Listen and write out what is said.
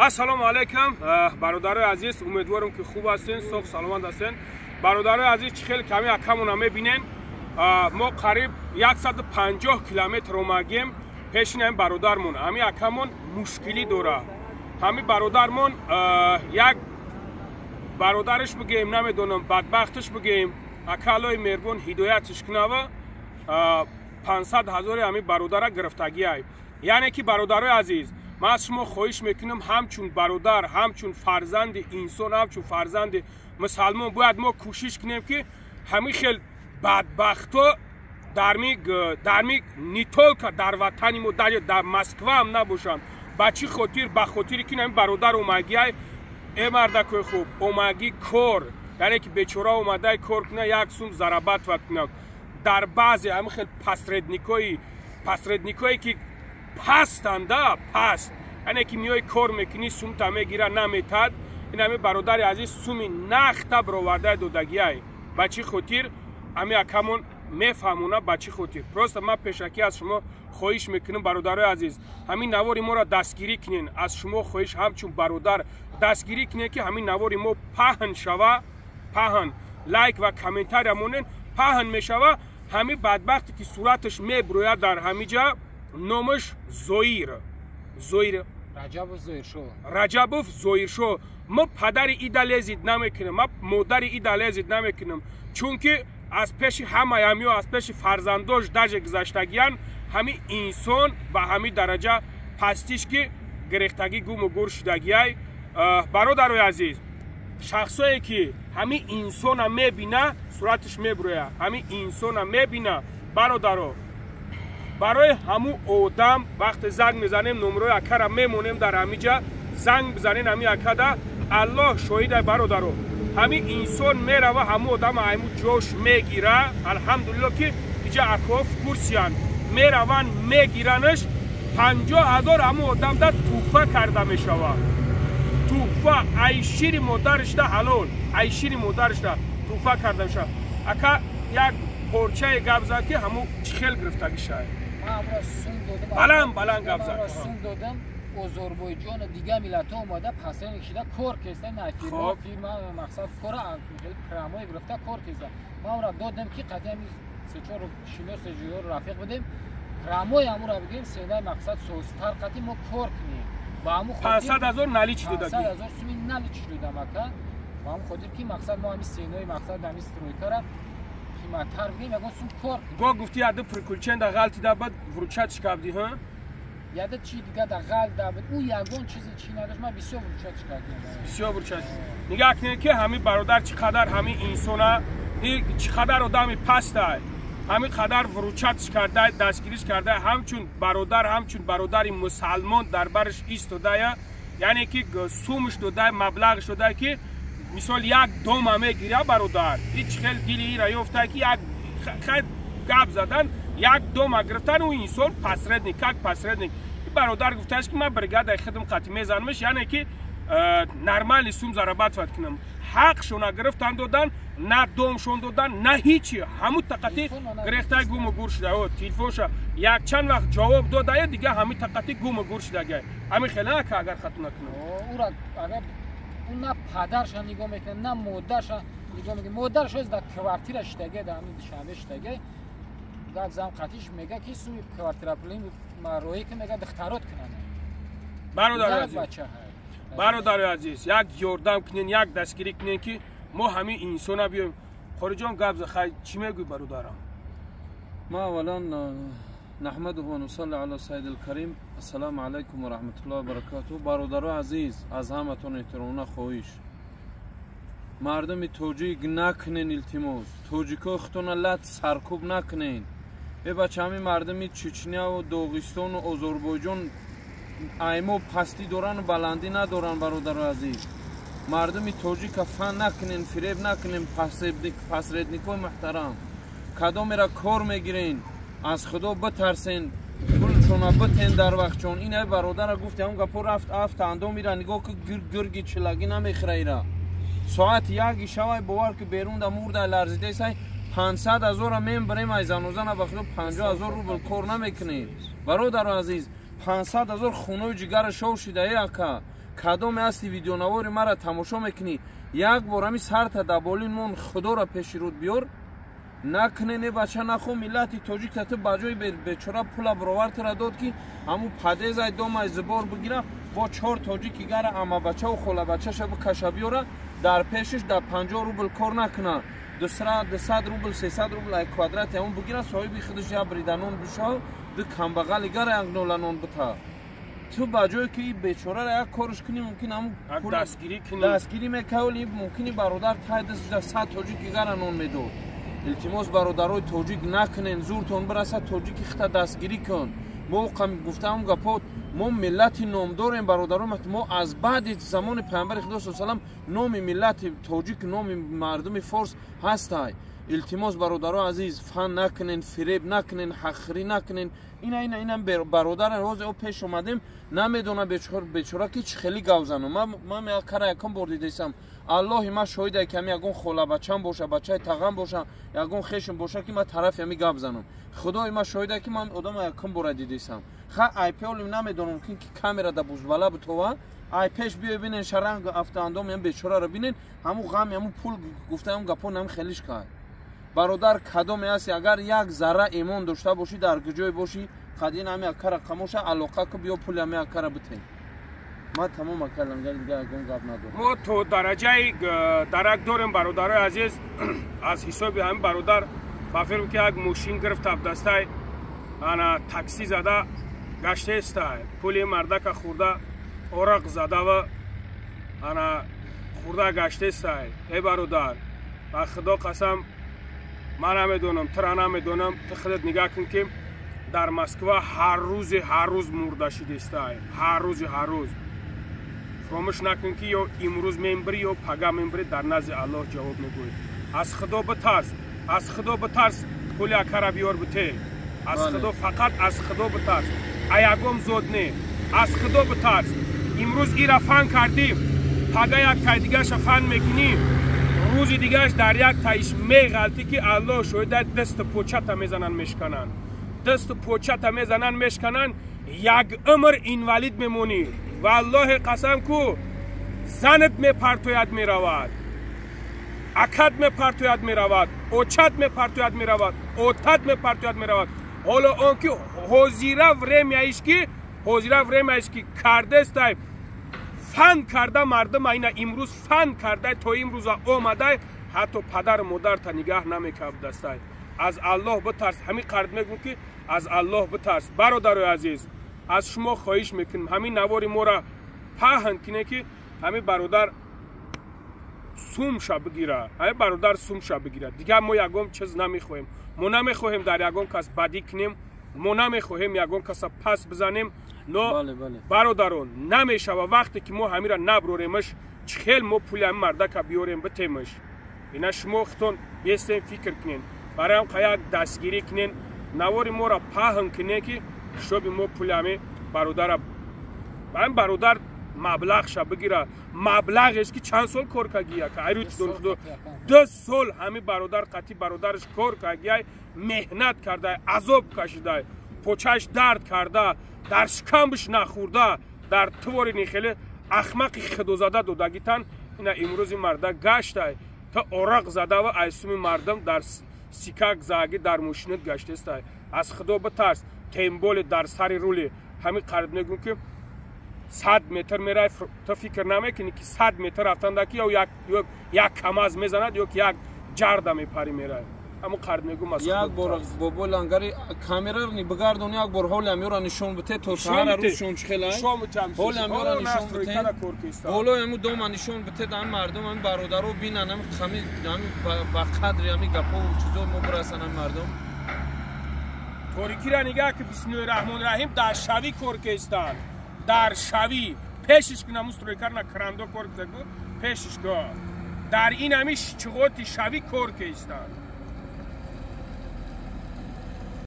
Ассалому алайкум, бародарои азиз, умедворам, ки хуб ҳастен, соғ саломат ҳастен. Бародарои азиз, чӣ хеле ками акамона мебинен, мо қариб 150 километр омагем пеши ҳамин бародармон. Ҳамин акамон мушкилӣ дора. Ҳамин бародармон, як бародараш бигем, намедонам, бадбахташ бигем, ака, Аллои меҳрубон ҳидоятш кунава, 500 ҳазори ҳамин бародара гирифтагиай. Яъне ки, бародарои азиз, ман аз шумо хоҳиш мекунам, ҳамчун бародар, ҳамчун фарзанди инсон, ҳамчун фарзанди мусалмон, бояд мо кӯшиш кунем, ки ҳамин хел бадбахто дарми не только дар ватани мо, даже дар Москва ҳам набошанд. Ба чӣ хотир? Ба хотире ки ҳамин бародар омагиай, э мардакои хуб, омагӣ кор, яъне ки бечора омадай кор куна, як сум зарабатывать куна. Дар баъзе ҳамин хел посредникое ки пастанда паст, яъне ки миёи, кор мекунӣ, сумта мегира, наметад. Ин ҳами бародари азиз суми нахта бировардаи додагиай. Ба чӣ хотир? Ҳами акамон мефаҳмона, ба чӣ хотир. Просто ман пешакӣ аз шумо хоҳиш мекунам, бародарои азиз, ҳамин навори моро дастгирӣ кунен. Аз шумо хоҳиш, ҳамчун бародар, дастгирӣ кунен, ки ҳамин навори мо паҳн шава, паҳн, лайк ва комментария монен, паҳн мешава. Ҳамин бадбахте ки сураташ меброяд дар ҳамин ҷа, номаш Зоир, Зоир. Раҷабов Зоиршо. Раҷабов Зоиршо. Мо падари ида лезить намекунем, ма модари ида лезить намекунем, чунки аз пеши ҳамаямё, аз пеши фарзандош даже гузаштагиян. Ҳамин инсон ба ҳамин дараҷа пастиш, ки гирехтагӣ, гуму гур шудагиай. Бародарои азиз, шахсое ки ҳамин инсона мебина, сураташ меброя, ҳамин инсона мебина, бародаро, барои ҳамун одам вақте занг мезанем, номерои акара мемонем дар ҳамиҷа, занг бизанен ҳамин акада. Аллоҳ шоҳида, бародаро, ҳамин инсон мерава, ҳамун одама ҳамун ҷош мегира. Алҳамдулилло, ки иҷа акоф курсиянд, мераванд, мегиранаш. 50 000 ҳамун одамда туҳфа карда мешавад, туҳфа, ай шири модаришда ҳалол, ай шири модаришда туҳфа карда мешавад. Ака, як порчае гап зад, ки ҳамун чӣ хел гирифтагӣ шай. Баланд баланд гап зад. Сум додам. Озорбойҷону дигар миллатҳо омада, посредник шида кор кеста на фирма, фирма мақсад кора прямой гирифта кор кеста. Ман ора додам, ки қатъи сечор шинос ҷӯёр рафиқ будем, прямой ҳамура бигирем, седаи мақсад созтар қатъи мо кор кунем. Ба ҳамун 500 000 наличный додагӣ. 500 000 суми наличный додам, ака. Ба ҳамун хотир, ки мақсад мо ҳами сенои мақсад ҳами стройкара қиматтар бигирем, ягон сум кор кунем. Бо гуфти яды приключенда ғалтида, баъд выручать кардӣ, ҳа? Яда чи дига да ғал да буд, ӯ ягон чизи чи надошт, ман бисёр выручать кардем. Бисёр выручать. Нигаҳ кунед, ки ҳамин бародар чӣ қадар ҳамин инсона, чӣ қадар одами пастай, ҳамин қадар выручать карда, дастгириш карда, ҳамчун бародар, ҳамчун бародари мусалмон дар бараш истодая, яъне ки сумш додая, маблағш додая, ки мисол як дома мегиря. Бародар, ҳеҷ хел дили ира ёфтая, ки як гап задан, як дома гирифтан, ӯ инсон посредник, как посредник. Бародар гуфтааш, ки ман бригадаи хидм қати мезанамш, яъне ки нормальный сум зарабатывать кунам. Ҳақшона гирифтан, додан, на домшон додан, на ҳичи. Ҳамун тақати гирехтай, гуму гур шуда. Телефонша якчанд вақт ҷавоб додая, дига ҳамин тақати гуму гур шудагай. Ҳамин хеле, ака, агар хато накунам. Ура агар ӯ на падарша нигоҳ мекунад, на модарша нигоҳ мекунад. Модарша дар квартира шидагай, дар ҳамин Душанбе шидагай. Гап зам қатиш, мега, ки суми квартира пулим роӣ ки, мега, духтарот кунанд. Бародари азиз, бародари азиз, як ёрдам кунен, як дастгирӣ кунен, ки мо ҳамин инсона биёем. Хориҷон, гап за, хай, чӣ мегӯй, бародарам? Ма аввалан نحمده ونصلي على سيد الكريم. السلام عليكم ورحمة الله وبركاته. бародаро азиз, аз ҳаматон эҳтиромона хоҳиш, мардуми тоҷик, накунен, илтимос, тоҷикои худтона лат саркӯб накунен. Э бача, ҳамин мардуми Чечняву Доғистону Озорбойҷон аймо пастӣ дорану баландӣ надоранд. Бародаро азиз, мардуми тоҷика фан накунен, фиреб накунен. Посредникои муҳтарам, кадомера кор мегирен, аз худо битарсен, пулчона битен дар вақтчон. Ин ай бародара гуфти, ҳамн гапо рафт, афта андом ира нигоҳ ки, гирги чилагӣ намехӯра. Ира соати яки шавай, бовар ки, берунда мурда ларзидесай. 500 0-а мембарем ай занозана, ба худо, 50 000 рубл кор намекунем. Бародару азиз, 500 000 хунои ҷигара шов шида. Е ака, Кадоме ҳасти видеонавори мара тамошо мекунӣ, як бор ҳами сарта дар болин мон, худоро пеши руд биёр. Накне, не бача, нахо миллати тоҷик ту ба ҷои бечора пула бировартара дод, ки ҳамун подъезд ай домай зибор бигира, бо чор тоҷики гара амабачаву холабачаша бикаша биёра, дар пешиш дар 50 рубл кор накуна, 200 рубл, 300 рубл ай квадрати ҳамун бигира, соҳиби худаш як бриданон бишав, ду камбағали гара як ноланон бита. Ту ба ҷое ки бечорара як корш кунӣ, мумкин ҳамун дастгирӣ мекавли, мумкини бародар тай дастда 100 тоҷики гара нон медод. Илтимос, бародарои тоҷик, накунен, зуртон бирасад, тоҷики хита дастгирӣ кун. Мо гуфтаам гапо, мо миллати номдорем, бародарон. Мо аз баъди замони пайғамбари худо салам номи миллати тоҷик, номи мардуми форс ҳастай. Илтимос, бародаро азиз, фан накунен, фиреб накунен, ҳақхӯрӣ накунен. Ина ина бародар ҳозир о пеш омадем, намедона бечора ки чӣ хеле гав занам. Ман кара якум бор дидесам. Аллоҳи ман шоҳиде, ки ами ягон холабачам боша, бачаи тағам боша, ягон хешам боша, ки ман тарафи ами гап занам. Худои ман шоҳиде, ки ман одама якум бора дидесам. Ха, айпеолим намедонам ки камера да бузбала бутова, ай пеш биё бинен, шаранг афтаандом ям бечораро бинен, ҳамун ғами ҳамун пул гуфтаам гапо нам хелиш кард. Бародар, кадоме ҳасти, агар як зарра имон дошта бошӣ, дар куҷое бошӣ, қадин ҳами акара қамоша алоқа ку, биё пули ҳами акара битен. Ман тамом акалам, дига ягон гап надорам. Мо то дараҷаи дарак дорем, бародарои азиз. Аз ҳисоби ҳамин бародар ба фирм ки як мошин гирифт, абдастай ана такси зада гаштаестай, пули мардака хӯрда, орақ задава ана хӯрда гаштаестай. Э бародар, ба худо қасам, ман намедонам, тура намедонам, ту худат нигаҳ кун, ки дар Москва ҳар рӯзе ҳар рӯз мурда шидестай, ҳар рӯзи ҳар рӯз. Фаромӯш накун, ки ё имрӯз мембирӣ, ё пага мембирӣ, дар назди Аллоҳ ҷавоб мегӯӣ. Аз худо битарс, аз худо битарс, пули акара биёр бите. Аз худо, фақат аз худо битарс, аягом зод не, аз худо битарс. Имрӯз ира фан кардӣ, пага як тай дигаша фан мекунӣ, рӯзи дигааш дар як таиш меғалтӣ, ки Аллоҳ шоҳида, дасту почата мезананд, мешкананд, дасту почата мезананд, мешкананд, як умр инвалид мемонӣ. Валлоҳи қасам ку, занат мепартояд меравад, акат мепартояд меравад, очат мепартояд меравад, отат мепартояд меравад. Ҳоло он ки ҳозира время иш ки ҳозира время иш ки кардестай, фан карда мардума, ина имрӯз фан кардай, то имрӯза омадай, ҳатто падару модарта нигаҳ намекардастай. Аз Аллоҳ битарс. Ҳамин қард мегӯм, ки аз Аллоҳ битарс. Бародарои азиз, аз шумо хоҳиш мекунем, ҳамин навори моро паҳн кине, ки ҳамин бародар сумша бигира, ҳамин бародар сумша бигира. Дигар мо ягон чиз намехоҳем. Мо намехоҳем дар ягон кас бадӣ кунем, мо намехоҳем ягон каса пас бизанем, но бародарон, намешава. Вақте ки мо ҳамира наброремаш, чӣ хел мо пули ҳамин мардака биёрем битемаш? Ина шумо худтон бестем, фикр кунен, бароям як дастгирӣ кунен, навори моро паҳн кунен, ки шоби мо пули ҳамин бародара, ҳамин бародар маблағша бигира. Маблағеш ки чанд сол кор кагия, 2 сол ҳамин бародар қатъи бародараш кор кагияй, меҳнат кардай, азоб кашидай, почаш дард карда, дар шикамбиш нахӯрда, дар твори нихеле ахмақи худозада додагитан. Ина имрӯзи марда гаштай, та орақ задава, айсуми мардум дар сикак зааги дар мошинат гаштестай. Аз худо битарс, тем более дар сари рули. Ҳамин қариб мегӯм, ки 100 метр мерай, ту фикр намекунӣ, ки 100 метр рафтанда ки ё як камаз мезанад, ё ки як ҷарда мепарӣ мерай. Ҳамун қард мегӯм, аз як бор, бобо Лангари, камераро бигардон, як бор ҳоли амёра нишон бите, то саҳара рӯзшон чӣ хелай, ҳоли амёра нишон бите, болои ҳаму дома нишон бите, ҳами мардум, ҳами бародаро бинан, ҳами ҳами ба қадри ҳами гапо чизо мо бирасан ҳами мардум. Торикира нигаҳ ки, бисмиллоҳи раҳмони раҳим, дар шавӣ кор кестанд, дар шавӣ. Пешиш кунаму стройка р на крандо кор кузагу, пешиш ко дар ин ҳами чиғоти шавӣ кор кестанд.